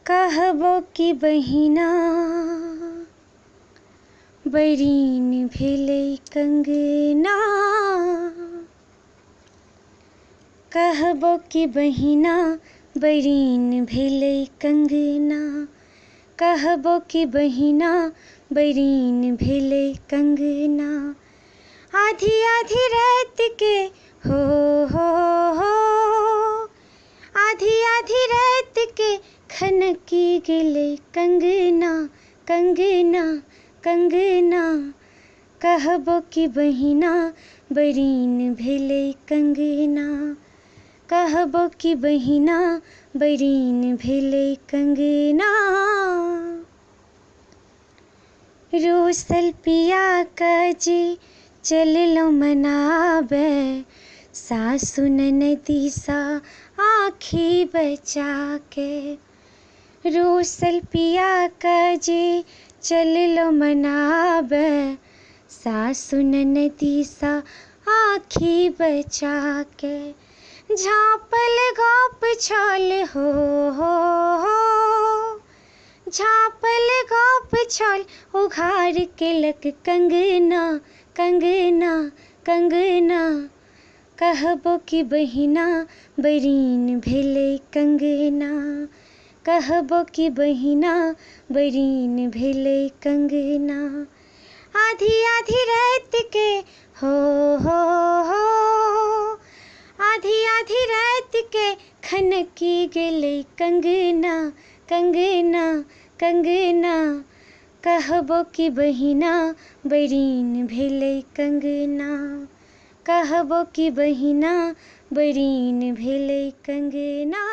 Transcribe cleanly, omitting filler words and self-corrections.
कहबो कि बहिना बरीन भेलै कंगना। कहबो कि बहिना बरीन भेलै कंगना। कहबो कि बहिना बरीन भेलै कंगना। आधी आधी राति के हो हो हो, आधी आधी राति के खनकी गेलै कंगना कंगना कंगना। कहबो कि बहिना बरीन भेलै कंगना। कहबो कि बहिना बरीन भेलै कंगना। रूसल पिया के जे चललहुँ मनाबै, सासु ननदिसँ आँखि बचाके। रूसल पिया के जे चललहुँ मनाबै, सासु ननदिसँ आँखि बचाके। झाँपल गप छल हो हो हो, झाँपल गप छल उघार केलक कंगना कंगना कंगना। कहबो कि बहिना बरीन भेलै कंगना। कहबो कि बहिना बरीन भेलै कंगना। आधी आधी राति के हो हो हो, आधी आधी राति के खनकी गेलै कंगना कंगना कंगना। कहबो कि बहिना बरीन भेलै कंगना। कहबो कि बहिना बरीन भेलै कंगना।